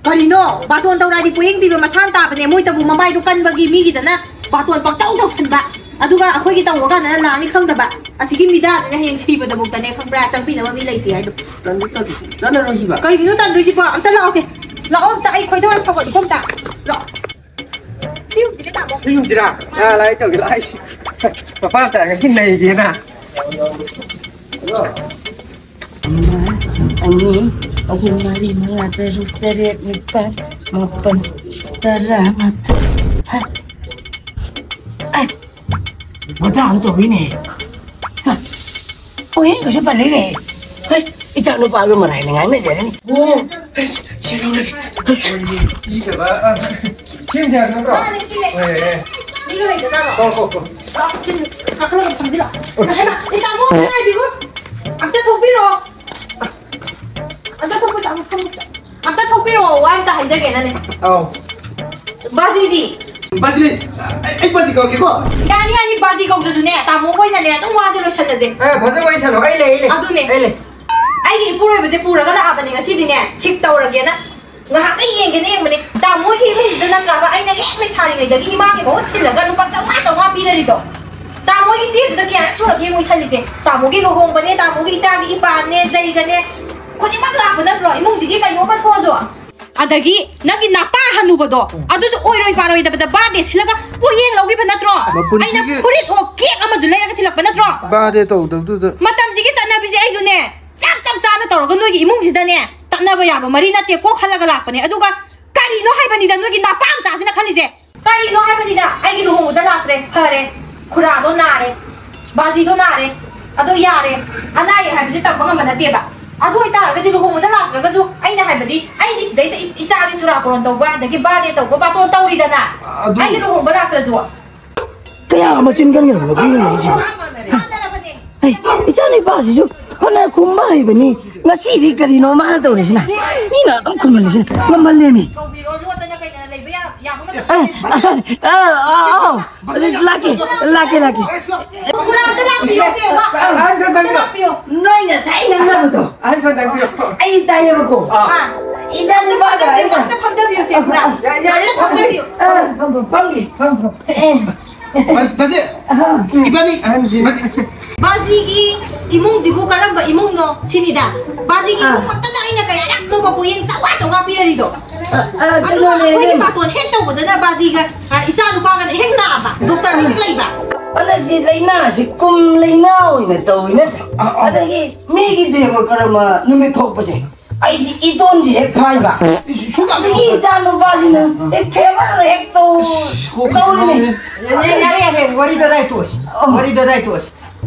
ꯀꯔꯤꯅꯣ? ꯕꯥꯇꯣꯟ ꯇꯧꯔꯛꯑꯗꯤ ꯄꯣꯌꯦꯡ ꯄꯤꯕ ꯃꯁꯥꯅ ꯇꯥꯕꯅꯦ꯫ ꯃꯣꯏꯇꯕꯨ ꯃꯃꯥꯏꯗꯣ ꯀꯟꯕꯒꯤ ꯃꯤꯒꯤꯗꯅ ꯕꯥꯇꯣꯟ ꯄꯪꯇꯧ ꯇꯧꯁꯟꯕ, ꯑꯗꯨꯒ ꯑꯩꯈꯣꯏꯒꯤ ꯇꯧꯔꯀꯥꯟꯗꯅ ꯂꯥꯛꯅꯤ ꯈꯪꯗꯕ꯫ ꯑꯁꯤꯒꯤ ꯃꯤꯗꯥꯁꯤꯅ ꯍꯌꯦꯡ ꯁꯤꯕꯗꯕꯨꯛꯇꯅꯦ ꯈꯪꯕ꯭ꯔꯥ, ꯆꯪꯕꯤꯅꯕ ꯃꯤ ꯂꯩꯇꯦ ꯍꯥꯏꯗꯣ꯫ ꯇꯟꯗꯤ ꯇꯟꯗꯤ ꯆꯠꯂꯔꯣꯏ ꯁꯤꯕ꯫ ꯀꯩꯒꯤꯅꯣ ꯇꯟꯗꯣꯏꯁꯤꯕꯣ? ꯑꯝꯇ ꯂꯥꯛꯑꯣꯁꯦ꯫ ꯂꯥꯛꯑꯣ ꯑꯝꯇ, ꯑꯩ ꯈꯣꯏꯗꯧ ꯌꯥꯝ ꯁꯥꯎꯒꯠꯂꯤꯀꯣ ꯑꯝꯇ꯫ ꯂꯥꯛꯑꯣ꯫ ꯁꯤ ꯌꯨꯝꯁꯤꯗ ꯇꯥꯃꯣ꯫ ꯁꯤ ꯌꯨꯝꯁꯤꯔꯥ? ꯑꯥ, ꯂꯥꯛꯑꯦ, ꯇꯧꯒꯦ, ꯂꯥꯛꯑꯦ, ꯁꯤ꯫ ꯃꯄꯥ ꯃꯆꯥ ꯉꯁꯤ ꯅꯩꯒꯦꯅ꯫ ꯑꯃ, ꯑꯅꯤ, ꯑꯍꯨꯝ, ꯃꯔꯤ, ꯃꯉꯥ, ꯇꯔꯨꯛ, ꯇꯔꯦꯠ, ꯅꯤꯄꯥꯜ, ꯃꯥꯄꯜ, ꯇꯔꯥ, ꯃꯥꯊꯣꯏ꯫ ꯍꯥ꯫ ꯑꯦ, ꯃꯇꯥ ꯑꯃ ꯇꯧꯔꯤꯅꯦ꯫ ꯍꯥ꯫ ꯄꯣꯌꯦꯡꯒꯁꯨ ꯄꯜꯂꯤꯅꯦ꯫ ꯍꯩ, ꯏꯆꯥ ꯅꯨꯄꯥꯒ ꯃꯔꯥꯏꯅ ꯉꯥꯡꯅꯖꯔꯅꯤ꯫ ꯑꯣ, ꯍꯩ, ꯁꯤ ꯂꯧꯔꯒꯦ꯫ ꯍꯩ꯫ ꯄꯤꯗꯕ, ꯑ, ꯁꯦꯝꯁꯦ ꯍꯥꯏꯕ ꯅꯠꯇ꯭ꯔꯣ? ꯃꯥꯅꯦ, ꯁꯤꯅꯦ꯫ ꯍꯣꯏ, ꯍꯣꯏ, ꯍꯣꯏ꯫ ꯃꯤꯒ ꯂꯩꯇꯖꯥꯠꯂꯣ? ꯀꯧ, ꯀꯧ, ꯀꯧ꯫ ꯂꯥꯛꯑꯣ, ꯁꯤ ꯀꯥꯈꯠꯂꯒ ꯐꯝꯁꯤꯜꯂꯣ꯫ ꯍꯣꯏ꯫ ꯍꯩꯃꯥ, ꯁꯤ ꯇꯥꯃꯣ ꯑꯝꯇ ꯉꯥꯏꯕꯤꯈꯣ꯫ ꯑꯝꯇ ꯊꯣꯛꯄꯤꯔꯛꯑꯣ꯫ ꯑꯝꯇ ꯊꯣꯛꯄ ꯇꯥꯃꯣ ꯐꯝꯁꯤꯗ꯫ ꯑꯝꯇ ꯊꯣꯛꯄꯤꯔꯛꯑꯣ, ꯋꯥ ꯑꯝꯇ ꯍꯥꯏꯖꯒꯦꯅꯅꯦ꯫ ꯑꯧ꯫ ꯕꯥꯖꯤꯗꯤ? ꯕꯥꯖꯤ, ꯑꯩ, ꯑꯩ ꯕꯥꯖꯤ ꯀꯧꯔꯛꯀꯦꯀꯣ꯫ ꯌꯥꯅꯤ, ꯌꯥꯅꯤ, ꯕꯥꯖꯤ ꯀꯧꯗ꯭ꯔꯁꯨꯅꯦ, ꯇꯥꯃꯣꯒ ꯑꯣꯏꯅꯅꯦ, ꯑꯗꯨꯝ ꯋꯥꯁꯦ ꯂꯣꯏꯁꯜꯂꯁꯦ꯫ ꯑꯦ, ꯐꯖꯅ ꯋꯥꯔꯤ ꯁꯥꯟꯅꯧ, ꯑꯩ ꯂꯩ, ꯑꯩ ꯂꯩ꯫ ꯑꯗꯨꯅꯦ꯫ ꯑꯩ ꯂꯩ꯫ ꯑꯩꯒꯤ ꯏꯄꯨꯔꯣꯏꯕꯁꯦ ꯄꯨꯔꯒ ꯂꯥꯛꯑꯕꯅꯦ ꯉꯁꯤꯗꯤꯅꯦ, ꯊꯤꯛ ꯇꯧꯔꯒꯦꯅ꯫ ꯉꯥꯏꯍꯥꯛꯇ ꯌꯦꯡꯒꯦꯅ ꯌꯦꯡꯕꯅꯦ꯫ ꯇꯥꯃꯣꯒꯤ ꯏꯃꯨꯡꯁꯤꯗ ꯅꯠꯇ꯭ꯔꯕ ꯑꯩꯅ ꯍꯦꯛ ꯂꯩꯁꯥꯔꯤꯉꯩꯗꯒꯤ ꯏꯃꯥꯒꯤ ꯃꯍꯨꯠ ꯁꯤꯜꯂꯒ ꯂꯨꯄꯥ ꯆꯥꯝꯃꯉꯥ ꯆꯥꯝꯃꯉꯥ ꯄꯤꯔꯔꯤꯗꯣ? ꯇꯥꯃꯣꯒꯤ ꯆꯦꯗꯨꯗ ꯀꯌꯥꯔꯛ ꯁꯨꯔꯒꯦ ꯃꯣꯏꯁꯜꯂꯤꯁꯦ? ꯇꯥꯃꯣꯒꯤ ꯂꯨꯍꯣꯡꯕꯅꯦ, ꯇꯥꯃꯣꯒꯤ ꯏꯆꯥꯒꯤ ꯏꯄꯥꯟꯅꯦ, ꯖꯩꯒꯅꯦ, ꯈꯨꯗꯤꯡꯃꯛ ꯂꯥꯛꯄ ꯅꯠꯇ꯭ꯔꯣ? ꯏꯃꯨꯡꯁꯤꯒꯤ ꯀꯩꯅꯣꯝꯃ ꯊꯣꯛꯑꯁꯨ꯫ ꯑꯗꯒꯤ ꯅꯪꯒꯤ ꯅꯄꯥ ꯍꯅꯨꯕꯗꯣ, ꯑꯗꯨꯁꯨ ꯑꯣꯏꯔꯣꯏ ꯄꯥꯔꯣꯏꯗꯕꯗ ꯕꯥꯔꯗꯦ ꯁꯤꯜꯂꯒ ꯄꯣꯌꯦꯡ ꯂꯧꯈꯤꯕ ꯅꯠꯇ꯭ꯔꯣ? ꯃꯄꯨꯟꯁꯤꯒꯤ ꯑꯩꯅ ꯐꯨꯔꯤꯠ ꯑꯣ ꯀꯦꯛ ꯑꯃꯁꯨ ꯂꯩꯔꯒ ꯊꯤꯜꯂꯛꯄ ꯅꯠꯇ꯭ꯔꯣ? ꯕꯥꯔꯗꯦ ꯇꯧꯗꯕꯗꯨꯗ꯫ ꯃꯇꯝꯁꯤꯒꯤ ꯆꯠꯅꯕꯤꯁꯦ ꯑꯩꯁꯨꯅꯦ, ꯆꯞ ꯆꯞ ꯆꯥꯅ ꯇꯧꯔꯒ ꯅꯣꯏꯒꯤ ꯏꯃꯨꯡꯁꯤꯗꯅꯦ ꯇꯠꯅꯕ ꯌꯥꯕ ꯃꯔꯤ ꯅꯠꯇꯦ ꯀꯣ ꯈꯜꯂꯒ ꯂꯥꯛꯄꯅꯦ꯫ ꯑꯗꯨꯒ ꯀꯔꯤꯅꯣ ꯍꯥꯏꯕꯅꯤꯗ ꯅꯣꯏꯒꯤ ꯅꯄꯥ ꯃꯆꯥꯁꯤꯅ ꯈꯜꯂꯤꯁꯦ? ꯀꯔꯤꯅꯣ ꯍꯥꯏꯕꯅꯤꯗ, ꯑꯩꯒꯤ ꯂꯨꯍꯣꯡꯕꯗ ꯂꯥꯛꯇ꯭ꯔꯦ, ꯐꯔꯦ, ꯈꯨꯔꯥꯗꯣ ꯅꯥꯔꯦ, ꯕꯥꯖꯤꯗꯣ ꯅꯥꯔꯦ, ꯑꯗꯣ ꯌꯥꯔꯦ, ꯑꯅꯥ ꯑꯌꯦꯛ ꯍꯥꯏꯕꯁꯦ ꯇꯝꯕ ꯉꯝꯕ ꯅꯠꯇꯦꯕ꯫ ꯑꯗꯨ ꯑꯣꯏꯇꯥꯔꯒꯗꯤ ꯂꯨꯍꯣꯡꯕꯗ ꯂꯥꯛꯇ꯭ꯔꯒꯁꯨ, ꯑꯩꯅ ꯍꯥꯏꯕꯗꯤ ꯑꯩꯗꯤ ꯁꯤꯗꯩꯗ ꯏ-, ꯏꯆꯥꯒꯤ ꯆꯨꯔꯥꯀꯣꯔꯣꯟ ꯇꯧꯕ, ꯑꯗꯒꯤ ꯕꯥꯔꯗꯦ ꯇꯧꯕ, ꯕꯥꯇꯣꯟ ꯇꯧꯔꯤꯗꯅ꯫ ꯑꯗꯨ ꯑꯩꯗꯤ ꯂꯨꯍꯣꯡꯕ ꯂꯥꯛꯇ꯭ꯔꯁꯨ꯫ ꯀꯌꯥ ꯃꯆꯤꯟ ꯀꯟꯈ꯭ꯔꯕꯅꯣ ꯈꯪꯗꯦ ꯑꯩꯁꯤꯕꯨ꯫ ꯍꯥꯏ, ꯏꯆꯥ ꯅꯨꯄꯥꯁꯤꯁꯨ ꯐꯅ ꯈꯨꯝꯕ ꯍꯩꯕꯅꯤ, ꯉꯁꯤꯗꯤ ꯀꯔꯤꯅꯣ ꯃꯥꯅ ꯇꯧꯔꯤꯁꯤꯅ? ꯃꯤꯅ ꯑꯗꯨꯝ ꯈꯨꯝꯍꯜꯂꯤꯁꯤꯅ ꯉꯝꯍꯜꯂꯦꯃꯤ꯫ ꯀꯧꯕꯤꯔꯣ, ꯂꯣꯠꯇꯅ ꯀꯩꯗꯅ ꯂꯩꯕ ꯌꯥ-, ꯌꯥꯕ ꯃꯇꯝ ꯑꯦ, ꯅꯠꯇꯦ꯫ ꯑ, ꯑ, ꯑ, ꯑ, ꯂꯥꯛꯀꯦ, ꯂꯥꯛꯀꯦ, ꯂꯥꯛꯀꯦ꯫ ꯈꯨꯔꯥꯝꯗ ꯂꯥꯛꯄꯤꯌꯣ, ꯁꯦ, ꯋꯥ-, ꯑꯍꯟ ꯁꯣꯟ ꯈꯨꯔꯥꯝꯗ ꯆꯪꯕꯤꯔꯣ꯫ ꯂꯥꯛꯄꯤꯌꯣ꯫ ꯅꯣꯏ ꯉꯁꯥꯏ ꯉꯥꯡꯅꯕꯗꯣ ꯑꯍꯟ ꯁꯣꯟ ꯆꯪꯕꯤꯔꯣ꯫ ꯑꯩ ꯇꯥꯏꯌꯦꯕꯀꯣ꯫ ꯑꯥ꯫ ꯏꯆꯥ ꯅꯨꯄꯥꯒ ꯑꯩꯒ꯫ ꯑꯝꯇ ꯐꯝꯗꯕꯤꯌꯨ, ꯁꯦ, ꯈꯨꯔꯥꯝ꯫ ꯌꯥ-, ꯌꯥꯔꯦ, ꯑꯝꯇ ꯐꯝꯗꯕꯤꯌꯨ꯫ ꯑ, ꯐꯝ, ꯐꯝ, ꯐꯝꯒꯦ꯫ ꯐꯝ, ꯐꯝ꯫ ꯑꯦ꯫ ꯕꯥ-, ꯕꯥꯖꯤ, ꯑꯍ꯫ ꯏꯕꯥꯅꯤ, ꯑꯍꯟꯁꯤ꯫ ꯕꯥꯖꯤ꯫ ꯕꯥꯖꯤꯒꯤ ꯏꯃꯨꯡꯁꯤꯕꯨ ꯀꯔꯝꯕ ꯏꯃꯨꯡꯅꯣ ꯁꯤꯅꯤꯗ? ꯕꯥꯖꯤꯒꯤ ꯑꯥ꯫ ꯏꯃꯨꯡ ꯃꯛꯇꯗ ꯑꯩꯅ ꯀꯌꯥꯔꯛꯅꯣꯕ ꯄꯣꯌꯦꯡ ꯆꯥꯝꯃꯉꯥ ꯆꯥꯝꯃꯉꯥ ꯄꯤꯔꯔꯤꯗꯣ? ꯑ, ꯑ, ꯑꯗꯨꯒ ꯀꯩꯅꯣꯅꯦ, ꯑꯩꯈꯣꯏꯒꯤ ꯏꯕꯦꯝ꯫ ꯕꯥꯇꯣꯟ ꯍꯦꯛ ꯇꯧꯕꯗꯅ ꯕꯥꯖꯤꯒ, ꯑ, ꯏꯆꯥ ꯅꯨꯄꯥꯒꯅ ꯍꯦꯛ ꯅꯥꯕ, ꯗꯣꯛꯇꯔꯅ ꯍꯦꯛ ꯂꯩꯕ꯫ ꯍꯟꯗꯛꯁꯤ ꯂꯥꯏꯅꯥꯁꯤ ꯀꯨꯝ ꯂꯥꯏꯅꯥ ꯑꯣꯏꯅ ꯇꯧꯏ ꯅꯠꯇ꯭ꯔꯥ? ꯑ, ꯑ꯫ ꯑꯗꯒꯤ ꯃꯤꯒꯤ ꯗꯦꯕ ꯀꯔꯃ ꯅꯨꯃꯤꯠ ꯊꯣꯛꯄꯁꯦ ꯑꯩꯁꯤ ꯏꯇꯣꯟꯁꯤ ꯍꯦꯛ ꯐꯥꯏꯕ꯫ ꯁꯨ-, ꯁꯨꯡꯌꯥ ꯑꯗꯒꯤ ꯏꯆꯥ ꯅꯨꯄꯥꯁꯤꯅ ꯍꯦꯛ ꯐꯦꯚꯔ ꯍꯦꯛ ꯇꯧ-, ꯁꯨ-, ꯇꯧꯔꯤꯅꯦ꯫ ꯌꯥꯔꯦ, ꯌꯥꯔꯦ, ꯌꯥꯔꯦ, ꯋꯥꯔꯤꯗꯣ ꯑꯗꯥꯏ ꯇꯣꯛꯑꯁꯤ꯫ ꯑꯣ꯫ ꯋꯥꯔꯤꯗꯣ ꯑꯗꯥꯏ ꯇꯣꯛꯑꯁꯤ꯫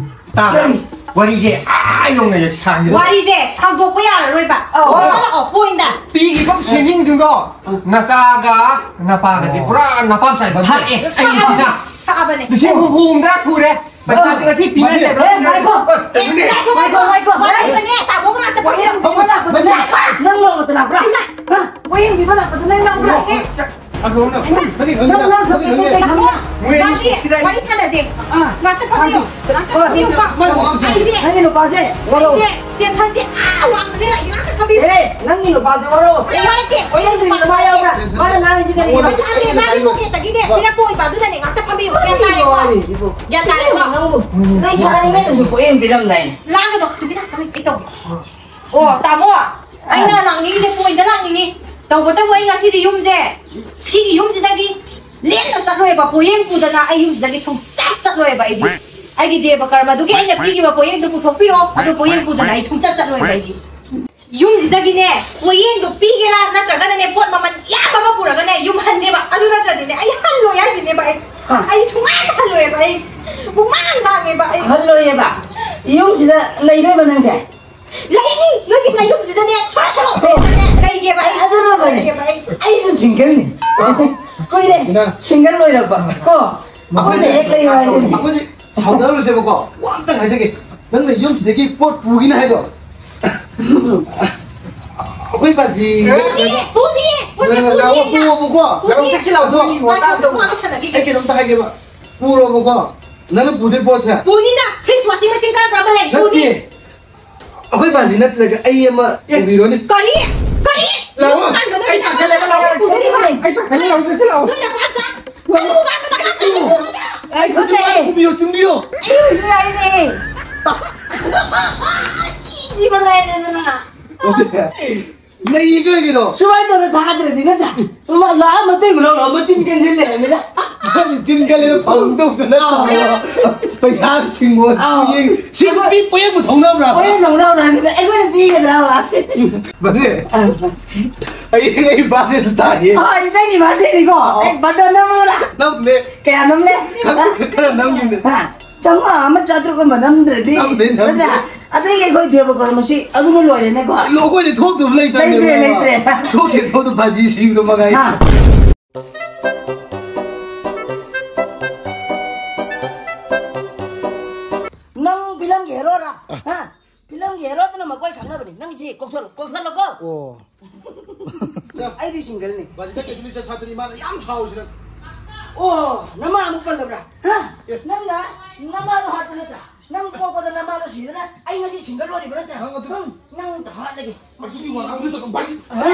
ꯇꯥꯕ꯭ꯔꯥ? ꯀꯔꯤ? ꯋꯥꯔꯤꯁꯦ ꯑꯥ ꯌꯧꯅ ꯁꯥꯡꯈꯤꯗꯣꯔꯦ꯫ ꯋꯥꯔꯤꯁꯦ ꯁꯥꯡꯗꯣꯛꯄ ꯌꯥꯔꯔꯣꯏꯕ꯫ ꯑꯧ꯫ ꯄꯣꯏꯟꯗ ꯂꯥꯛꯑꯣ, ꯄꯣꯏꯟꯗ꯫ ꯄꯤꯔꯤꯕ ꯁꯦꯟꯖꯤꯡꯗꯨꯒ ꯅꯆꯥꯒ ꯅꯄꯥꯒꯁꯦ ꯄꯨꯔꯥ ꯅꯄꯥꯝ ꯆꯥꯏ ꯊꯥꯛꯑꯦ ꯑꯩ ꯁꯤꯗ꯫ ꯊꯥꯛꯑꯕꯅꯦ꯫ ꯂꯤꯁꯤꯡ ꯍꯨꯝꯐꯨ ꯍꯨꯝꯗ꯭ꯔꯥ ꯁꯨꯔꯦ꯫ ꯄꯩꯁꯥꯁꯦ ꯉꯁꯤ ꯄꯤꯅꯗꯦꯕ꯫ ꯑꯦ, ꯉꯥꯏꯈꯣ꯫ ꯑꯦ, ꯀꯩꯅꯣꯅꯦ? ꯉꯥꯏꯈꯣ, ꯉꯥꯏꯈꯣ, ꯉꯥꯏꯈꯣ꯫ ꯋꯥꯔꯤꯗꯅꯦ, ꯇꯥꯃꯣ ꯉꯥꯛꯇ ꯄꯣꯌꯦꯡ ꯄꯤꯕ ꯂꯥꯛꯄꯗꯨꯅꯦ꯫ ꯅꯪ ꯂꯧꯕꯗ ꯂꯥꯛꯄ꯭ꯔꯥ? ꯍꯥ? ꯄꯣꯌꯦꯡ ꯄꯤꯕ ꯂꯥꯛꯄꯗꯨ ꯅꯪ ꯌꯥꯎꯕ꯭ꯔꯥ? ꯑꯦ, ꯑꯗꯣ ꯅꯪ, ꯅꯪꯒꯤ ꯅꯪ, ꯈꯪꯗ-, ꯅꯪ, ꯅꯪꯒꯤ ꯅꯪ, ꯈꯪꯗ-, ꯅꯪ, ꯅꯪ, ꯃꯣꯏ ꯑꯅꯤ ꯃꯥꯁꯤ ꯁꯤꯗ ꯋꯥꯔꯤ ꯁꯥꯟꯅꯁꯦ꯫ ꯑꯥ꯫ ꯉꯥꯛꯇ ꯐꯝꯕꯤꯌꯨ꯫ ꯉꯥꯛꯇ ꯐꯝꯕꯤꯌꯨ꯫ ꯁꯨꯃꯥꯏꯅ ꯋꯥ ꯁꯥꯟꯅꯁꯦ꯫ ꯑꯩꯁꯦ, ꯅꯪꯒꯤ ꯅꯨꯄꯥꯁꯦ ꯋꯥꯔꯧ꯫ ꯑꯩꯁꯦ ꯇꯦꯟꯁꯟꯁꯦ ꯑꯥ ꯋꯥꯡꯃꯗ ꯂꯥꯛꯏ꯫ ꯉꯥꯛꯇ ꯐꯝꯕꯤꯌꯨ꯫ ꯑꯦ, ꯅꯪꯒꯤ ꯅꯨꯄꯥꯁꯦ ꯋꯥꯔꯧ꯫ ꯅꯨꯡꯉꯥꯏꯇꯦ꯫ ꯄꯣꯌꯦꯡ ꯄꯤꯕ ꯅꯨꯄꯥ ꯌꯥꯎꯕ꯭ꯔꯥ? ꯃꯥꯅ ꯉꯥꯡꯉꯤꯁꯤ ꯀꯔꯤꯅꯣ? ꯄꯩꯁꯥꯁꯦ ꯃꯥꯒꯤ ꯄꯣꯀꯦꯠꯇꯒꯤꯅꯦ ꯄꯤꯔꯛꯄ ꯑꯣꯏꯕ, ꯑꯗꯨꯅꯅꯦ꯫ ꯉꯥꯛꯇ ꯐꯝꯕꯤꯌꯨ꯫ ꯒ꯭ꯌꯥꯟ ꯇꯥꯔꯦꯀꯣ? ꯋꯥꯔꯤꯁꯤꯕꯨ꯫ ꯒ꯭ꯌꯥꯟ ꯇꯥꯔꯦꯀꯣ? ꯅꯪꯕꯨ ꯅꯪ ꯁꯥꯔꯤꯉꯩꯗꯁꯨ ꯄꯣꯌꯦꯡ ꯄꯤꯔꯝꯗꯥꯏꯅꯦ꯫ ꯂꯥꯡꯒꯅꯣ, ꯇꯨꯃꯤꯟ ꯂꯥꯛꯀꯅꯣ, ꯑꯩ ꯇꯧꯒꯦ꯫ ꯑꯣ, ꯇꯥꯃꯣ, ꯑꯩꯅ ꯂꯥꯛꯅꯤꯡꯉꯤꯁꯦ ꯄꯣꯏꯟꯗ ꯂꯥꯛꯅꯤꯡꯉꯤ꯫ ꯇꯧꯕꯇꯕꯨ ꯑꯩ ꯉꯁꯤꯗꯤ ꯌꯨꯝꯁꯦ, ꯁꯤꯒꯤ ꯌꯨꯝꯁꯤꯗꯒꯤ ꯂꯦꯞꯅ ꯆꯠꯂꯣꯏꯕ꯫ ꯄꯣꯌꯦꯡ ꯄꯨꯗꯅ ꯑꯩ ꯌꯨꯝꯁꯤꯗꯒꯤ ꯁꯨꯡꯆꯠ ꯆꯠꯂꯣꯏꯕ ꯑꯩꯗꯤ꯫ ꯑꯩꯒꯤ ꯗꯦꯕ ꯀꯔꯃꯗꯨꯒꯤ ꯑꯩꯅ ꯄꯤꯈꯤꯕ ꯄꯣꯌꯦꯡꯗꯨ ꯄꯨꯊꯣꯛꯄꯤꯔꯣ, ꯑꯗꯨ ꯄꯣꯌꯦꯡ ꯄꯨꯗꯅ ꯑꯩ ꯁꯨꯡꯆꯠ ꯆꯠꯂꯣꯏꯕ ꯑꯩꯗꯤ꯫ ꯌꯨꯝꯁꯤꯗꯒꯤꯅꯦ, ꯄꯣꯌꯦꯡꯗꯣ ꯄꯤꯒꯦꯔꯥ ꯅꯠꯇ꯭ꯔꯒꯅꯅꯦ, ꯄꯣꯠ ꯃꯃꯜ ꯌꯥꯝꯕ ꯑꯃ ꯄꯨꯔꯒꯅꯦ, ꯌꯨꯝ ꯍꯟꯅꯦꯕ꯫ ꯑꯗꯨ ꯅꯠꯇ꯭ꯔꯗꯤꯅꯦ, ꯑꯩ ꯍꯜꯂꯣꯏ ꯍꯥꯏꯁꯤꯅꯦꯕ ꯑꯩ꯫ ꯍꯥ꯫ ꯑꯩ ꯁꯨꯡꯍꯟ ꯍꯜꯂꯣꯏꯕ ꯑꯩ꯫ ꯄꯨꯡꯃꯥꯡ ꯃꯥꯡꯉꯦꯕ ꯑꯩ꯫ ꯍꯜꯂꯣꯏꯌꯦꯕ? ꯌꯨꯝꯁꯤꯗ ꯂꯩꯗꯣꯏꯕ ꯅꯪꯁꯦ? ꯂꯩꯅꯤ! ꯅꯣꯏꯒꯤ ꯅꯌꯨꯝꯁꯤꯗꯅꯦ, ꯁꯣꯔꯣ ꯁꯣꯔꯣ ꯂꯩꯒꯦꯕ ꯑꯩ꯫ ꯑꯗꯨꯅ ꯐꯔꯦ꯫ ꯂꯩꯒꯦꯕ ꯑꯩ꯫ ꯑꯩꯁꯨ ꯁꯤꯡꯒꯜꯅꯤ꯫ ꯀꯨꯏꯔꯦ ꯁꯤꯅ ꯁꯤꯡꯒꯜ ꯑꯣꯏꯔꯛꯄ꯫ ꯀꯣ? ꯑꯩꯈꯣꯏꯅ ꯍꯦꯛ ꯂꯩꯌꯨ ꯍꯥꯏꯗꯨꯅꯤ꯫ ꯑꯩꯈꯣꯏꯁꯦ ꯁꯥꯎꯅꯔꯨꯁꯦꯕꯀꯣ꯫ ꯋꯥ ꯑꯝꯇꯪ ꯍꯥꯏꯖꯒꯦ꯫ ꯅꯪꯅ ꯌꯨꯝꯁꯤꯗꯒꯤ ꯄꯣꯠ ꯄꯨꯒꯤꯅ ꯍꯥꯏꯗꯣ꯫ ꯑꯩꯈꯣꯏ ꯕꯥꯖꯤ꯫ ꯄꯨꯅꯤꯌꯦ, ꯄꯨꯅꯤꯌꯦ, ꯄꯨꯁꯦ ꯄꯨꯅꯤꯌꯦ꯫ ꯄꯨꯑꯣꯕꯀꯣ꯫ ꯄꯨꯅꯤꯌꯦ꯫ ꯂꯧꯁꯤ ꯂꯥꯎ, ꯄꯨꯅꯤꯌꯦ꯫ ꯋꯥ ꯇꯥꯗꯧ꯫ ꯋꯥ ꯁꯥꯟꯅꯈꯤꯒꯦ꯫ ꯑꯩ ꯀꯩꯅꯣꯝꯇ ꯍꯥꯏꯒꯦꯕ꯫ ꯄꯨꯔꯣꯕꯀꯣ꯫ ꯅꯪꯅ ꯄꯨꯗꯣꯏ ꯄꯣꯠꯁꯦ꯫ ꯄꯨꯅꯤꯅ, fridge, washing machine ꯀꯔꯝ ꯀꯔꯝꯕ ꯂꯩ? ꯅꯠꯇꯦ꯫ ꯄꯨꯅꯤ꯫ ꯑꯩꯈꯣꯏ ꯕꯥꯖꯤ ꯅꯠꯇ꯭ꯔꯒ ꯑꯩ ꯑꯃ ꯄꯨꯕꯤꯔꯣꯅꯦ꯫ ꯀꯔꯤ? ꯀꯔꯤ? ꯂꯥꯛꯑꯣ꯫ ꯅꯪ ꯄꯥꯟꯕ ꯅꯪ ꯑꯩ ꯄꯥꯟꯁꯤꯜꯂꯒ ꯂꯥꯛꯑꯣ꯫ ꯄꯨꯗꯣꯔꯤꯕꯅꯦ꯫ ꯑꯩ ꯄꯥꯟꯁꯤꯜꯂꯒ ꯂꯥꯛꯑꯣ, ꯆꯠꯁꯤ ꯂꯥꯛꯑꯣ꯫ ꯅꯣꯏ ꯅꯄꯥ ꯆꯥ-, ꯅꯪ ꯅꯨꯄꯥ ꯑꯃ ꯅꯄꯥ ꯆꯥ-, ꯑꯩ ꯈꯨꯠꯇ ꯄꯨꯕꯤꯌꯣ, ꯆꯤꯡꯕꯤꯌꯣ꯫ ꯑꯩ ꯍꯧꯖꯤꯛ ꯂꯥꯛꯏꯅꯦ꯫ ꯁꯤꯕ ꯂꯩꯔꯦꯗꯅ꯫ ꯑꯣꯖꯦ꯫ ꯂꯩꯒꯦ ꯀꯩꯅꯣ? ꯁꯨꯃꯥꯏꯅ ꯇꯧꯔ ꯊꯥꯗ꯭ꯔꯗꯤ ꯅꯠꯇ꯭ꯔꯥ? ꯃꯥ ꯂꯥꯛꯑ ꯃꯇꯩ ꯃꯅꯥꯎ ꯂꯥꯛꯑ ꯃꯆꯤꯟ ꯀꯟꯁꯤꯜ ꯂꯩꯔꯝꯃꯤꯗ꯫ ꯃꯥꯗꯤ ꯆꯤꯟ ꯀꯜꯂꯦꯅ ꯐꯪ ꯇꯧꯁꯨ ꯅꯠꯇꯕ꯫ ꯑꯥ꯫ ꯄꯩꯁꯥ ꯁꯤꯡꯉꯣ, ꯑꯥ꯫ ꯌꯦꯡ-, ꯁꯤ ꯅꯨꯄꯤ ꯄꯣꯌꯦꯡꯕꯨ ꯊꯧꯅꯕ꯭ꯔꯥ? ꯄꯣꯌꯦꯡ ꯊꯧꯅꯕ꯭ꯔꯥ ꯍꯥꯏꯕꯗ ꯑꯩꯈꯣꯏꯅ ꯄꯤꯒꯗ꯭ꯔꯕ? ꯕꯖꯦ, ꯑꯥ꯫ ꯍꯌꯦꯡ ꯑꯩ ꯕꯥꯔꯗꯦꯗ ꯇꯥꯏꯌꯦ꯫ ꯑꯥ, ꯅꯪꯒꯤ ꯕꯥꯔꯗꯦꯅꯤꯀꯣ? ꯑꯥ꯫ ꯑꯩ ꯕꯥꯔꯗꯦ ꯅꯝꯃꯣꯔꯥ? ꯅꯝꯃꯦ꯫ ꯀꯌꯥ ꯅꯝꯂꯦ? ꯈꯪꯗꯦ, ꯈꯔ ꯅꯝꯈꯤꯕꯅꯦ꯫ ꯍꯥ? ꯆꯥꯝꯃꯉꯥ ꯑꯃ ꯆꯥꯇ꯭ꯔꯨꯛ ꯑꯃ ꯅꯝꯗ꯭ꯔꯗꯤ, ꯅꯝꯗꯦ, ꯅꯝꯗꯦ꯫ ꯅꯠꯇ꯭ꯔꯥ? ꯑꯗꯒꯤ ꯑꯩꯈꯣꯏ ꯗꯦꯕ ꯀꯔꯃꯁꯤ ꯑꯗꯨꯅ ꯂꯣꯏꯔꯦꯅꯦꯀꯣ꯫ ꯑꯩꯈꯣꯏꯗꯤ ꯊꯣꯛꯇꯕ ꯂꯩꯇ꯭ꯔꯕꯅꯦ, ꯂꯩꯇ꯭ꯔꯦ, ꯕꯕꯥ꯫ ꯂꯩꯇ꯭ꯔꯦ꯫ ꯊꯣꯛꯀꯦ ꯊꯣꯛꯇ ꯕꯥꯖꯤ ꯁꯤꯕꯗꯣ ꯃꯉꯥꯏ꯫ ꯍꯥ? ꯅꯪ ꯐꯤꯂꯝꯒꯤ ꯍꯦꯔꯣꯔꯥ? ꯍꯥ? ꯐꯤꯂꯝꯒꯤ ꯍꯦꯔꯣꯗꯨꯅ ꯃꯀꯣꯏ ꯈꯪꯅꯕꯅꯤ꯫ ꯅꯪꯒꯤꯁꯤ ꯀꯣꯛꯊꯣꯛꯂꯣ, ꯀꯣꯛꯊꯣꯛꯂꯣꯀꯣ꯫ ꯑꯣ꯫ ꯑꯩꯗꯤ ꯁꯤꯡꯒꯜꯅꯤ꯫ ꯕꯥꯖꯤꯗ ꯀꯦꯇꯨꯂꯤꯁ ꯁꯥꯇ꯭ꯔꯤ ꯃꯥꯅ ꯌꯥꯝ ꯁꯥꯎꯔꯤꯁꯤꯅ꯫ ꯑꯣ, ꯅꯃꯥ ꯑꯃꯨꯛ ꯄꯜꯂꯕ꯭ꯔꯥ? ꯍꯥ? ꯑꯦ꯫ ꯅꯪꯅ ꯅꯃꯥꯗꯣ ꯍꯥꯠꯄ ꯅꯠꯇ꯭ꯔꯥ? ꯅꯪ ꯄꯣꯛꯄꯗ ꯅꯃꯥꯗꯣ ꯁꯤꯗꯅ ꯑꯩ ꯉꯁꯤ ꯁꯤꯡꯒꯜ ꯑꯣꯏꯔꯤꯕ ꯅꯠꯇ꯭ꯔꯥ? ꯅꯪ ꯑꯗꯨ ꯍꯨꯝ, ꯅꯪ ꯑꯝꯇ ꯍꯥꯠꯂꯒꯦ꯫ ꯃꯁꯤꯒꯤ ꯋꯥꯉꯥꯡꯗꯨ ꯇꯧꯔꯒ ꯕꯥꯖꯤ-, ꯍꯥ?